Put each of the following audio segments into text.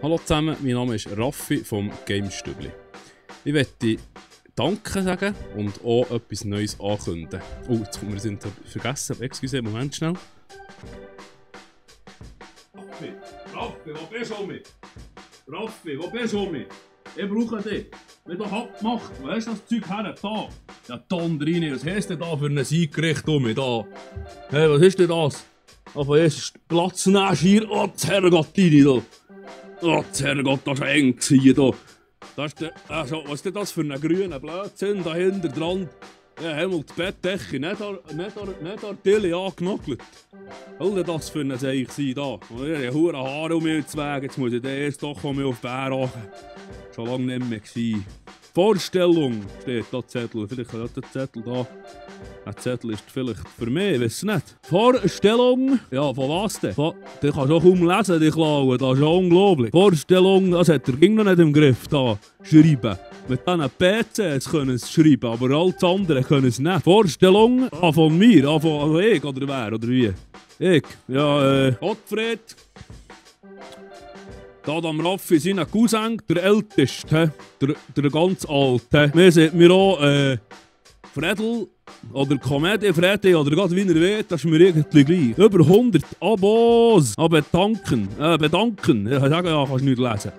Hallo zusammen, mein Name ist Raffi vom Gamestübli. Ich möchte Danke sagen und auch etwas Neues ankündigen. Oh, jetzt kommt mir das etwas vergessen. Excuse, Moment schnell. Raffi, wo bist du mit? Raffi, wo bist du mit? Ich brauche dich. Wenn du abgemacht, wo hast du das Zeug her? Da. Ja, Tondrini, was hast du denn da für ein Siegericht um mich da? Hey, was ist denn das? Aber jetzt Platz nehmen hier. Oh, das Herrgott, Tini da. Oh, das Herrgott, das war eng hier. Das ist der, also, was ist denn das für ein grüner Blödsinn da hinter dran? Ja, Himmel, die Bettdecke, nicht an die Tille angenagelt. Was soll denn das für ein Seich sein da? Und ich habe hure Haare um mich zu wegen, jetzt muss ich den erst doch mal auf den Bär achten. Schon lange nicht mehr gewesen. Vorstellung steht da Zettel, vielleicht hat der Zettel da. Der Zettel ist vielleicht für mich, ich weiß es nicht. Vorstellung, ja, von was denn? Du kannst auch kaum lesen, die Klaue, das ist ja unglaublich. Vorstellung, das hat er ging noch nicht im Griff da, schreiben. Mit diesen PCs können sie schreiben, aber alles andere können es nicht. Vorstellung, von mir, also ich oder wer, oder wie? Ich, ja, Gottfried. Da am Raffi seinen Cousin, der Älteste, der ganz Alte. Wir sind mir auch, Fredel, oder Comedy Freddy, oder gerade wie er will, das ist mir irgendwie gleich. Über 100 Abos, bedanken, ich kann sagen, ja, kannst nicht lesen.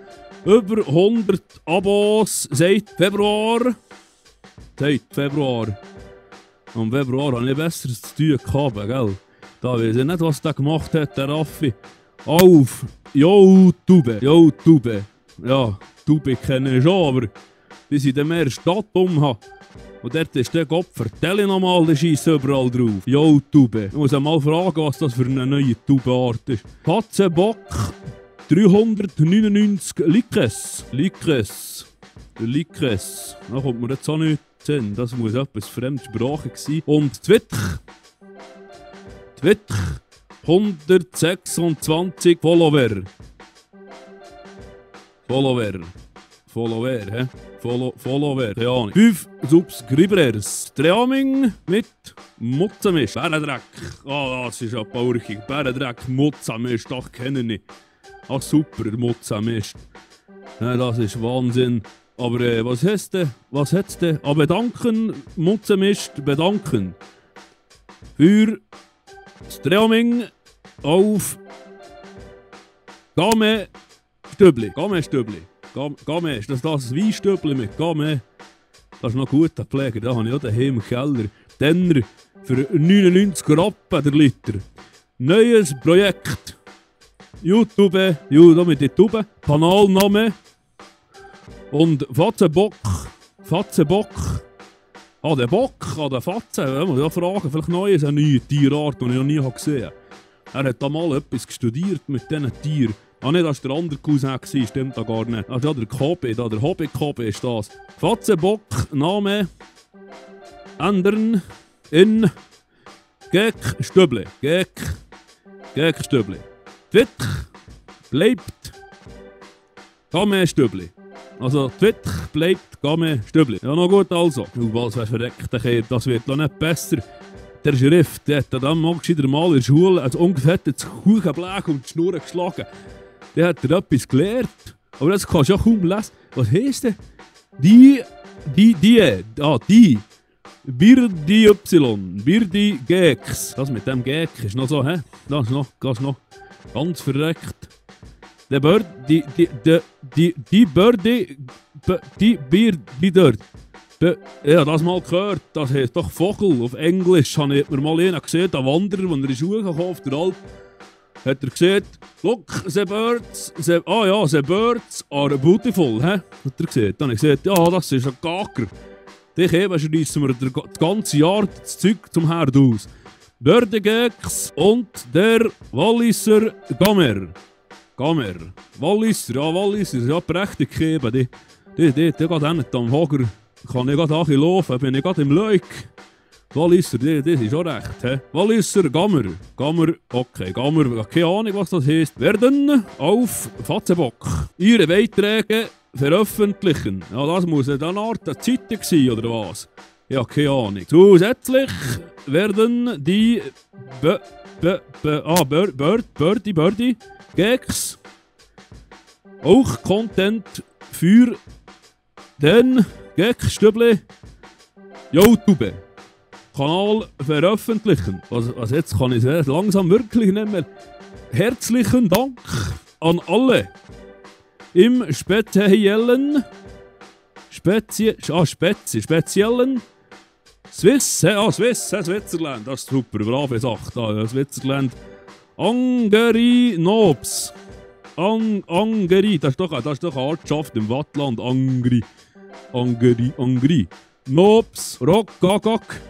Über 100 Abos seit Februar. Am Februar habe ich Besseres zu tun gehabt, gell? Da weiß ich nicht, was der gemacht hat, der Raffi. Auf YouTube. Ja, Tube kenne ich schon, aber bis ich dann mehr Stadt habe. Und dort ist der Kopf, vertelle nochmal, der schießt überall drauf. YouTube. Ich muss mal fragen, was das für eine neue Tubeart ist. Katzenbock 399 Likes. Da kommt mir jetzt auch nicht hin. Das muss etwas fremdsprachig sein. Und Twitter. 126 Follower, hä? Follower, keine Ahnung. 5 Subscribers. Streaming mit Mutzenmisch. Bärendreck. Ah, das ist ja baurig. Bärendreck, Mutzenmisch, das kenne ich. Ah, super, Mutzenmisch. Ja, das ist Wahnsinn. Aber was heißt denn? Was hat's denn? Ah, bedanken, Mutzenmisch, bedanken. Für Streaming auf Game-Stübli. Game, ist das Weinstübli mit Game? Das ist noch gut, der Pfleger. Da habe ich auch daheim im Keller. Denner für 99 Rappen der Liter. Neues Projekt. YouTube, da mit der Tube. Kanalname. Und Fatzenbock. Ah, der Bock, der Fatze, da muss ich auch fragen, vielleicht neu ist eine neue Tierart, die ich noch nie gesehen habe. Er hat da mal etwas studiert mit diesen Tieren. Ah, nicht, das war der andere Cousin, stimmt da gar nicht. Also, der Kobe, der Hobby-Kobe ist das. Fatzenbock, Name, ändern in Gag-Stübli. Gag-Stübli. Twitter bleibt Game-Stübli. Also, Twitter bleibt Game-Stübli. Ja, noch gut also. Was wäre verreckt, das wird noch nicht besser. Der Schrift, der hat dann mal gescheiter mal in der Schule, also ungefähr das Kuchenblech um die Schnur geschlagen. Der hat etwas gelernt. Aber das kannst du ja kaum lesen. Was heisst denn? Die. Birdi Y. Birdi Gags. Das mit dem Gag ist noch so, hä? Das ist noch ganz verreckt. Die Birdie dort. Ja, das mal gehört. Das heisst doch Vogel. Auf Englisch habe ich mir mal einen gesehen, der Wanderer, der in die Schule kam auf der Alp. Hat er gesagt, look, the birds are beautiful, hä? Hat er gesagt. Dann habe ich gesagt, ja, das ist ein Gager. Dich eben schreissen wir das ganze Jahr das Zeug zum Herd aus. Birdie-Gags und der Walliser Gamer. Walliser, ja, prächtig gegeben. Die geht auch nicht am Hager. Kann ich gerade laufen, bin ich gerade im Leuk. Walliser, das ist schon recht, hä? Walliser, Gamer, okay, Gamer, keine Ahnung, was das heisst. Werden auf Fatzenbock ihre Beiträge veröffentlichen. Ja, das muss eine Art Zeitung sein, oder was? Ja, keine Ahnung. Zusätzlich werden die Birdie Gags Auch Content für den Gag-Stübli YouTube Kanal veröffentlichen. Also jetzt kann ich es langsam wirklich nicht mehr. Herzlichen Dank an alle. Im speziellen Switzerland, das ist super, brave Sache, da, Switzerland. Angeri Nobs. Angeri, das ist doch eine Ortschaft im Wattland, Angri. Nobs, Rockagak,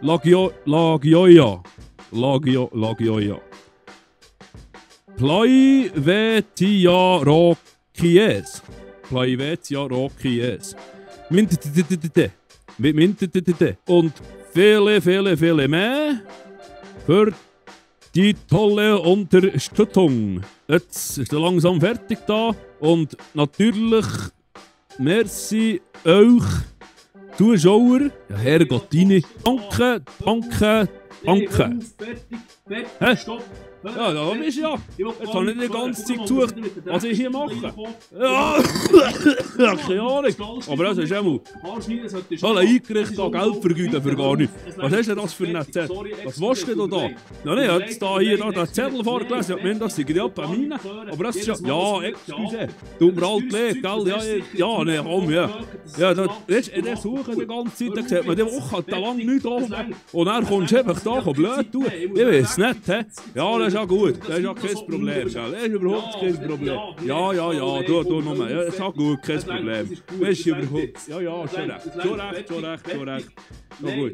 Lagioia. Plaivetia Rokies. Und viele mehr für die tolle Unterstützung. Jetzt ist er langsam fertig da und natürlich merci euch Zuschauer. Ja, Herrgott, rein. Danke. Hä? Stopp! Ja, da bist du ja. Jetzt habe ich die ganze Zeit gesucht, was ich hier mache. Ja, keine Ahnung. Aber das ist einmal. Alle eingerichtet, Geld vergeuden für gar nichts. Was hast du das für einen Zettel? Was willst du da? Ja, ich habe jetzt hier den Zettel vorgelesen. Ich meine, das sind ja bei mir. Aber das ist ja. Ja, excuse. Tut mir halt leid, gell? Ja, ne, komm, ja. Ja, der sucht die ganze Zeit. Da sieht man die Woche da lang nichts oben. Und dann kommst du einfach da blöd tun. Ich weiß nicht, hä? Ja, das ist ja gut, das ist ja kein Problem, gell? Das ist überhaupt kein Problem. Ja, du nur. Ja, das ist ja gut, kein Problem. Das ist überhaupt... Ja, schon recht. Na gut,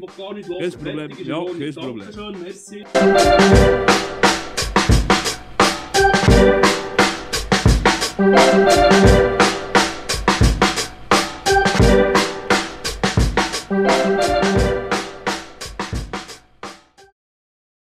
kein Problem, ja, kein Problem.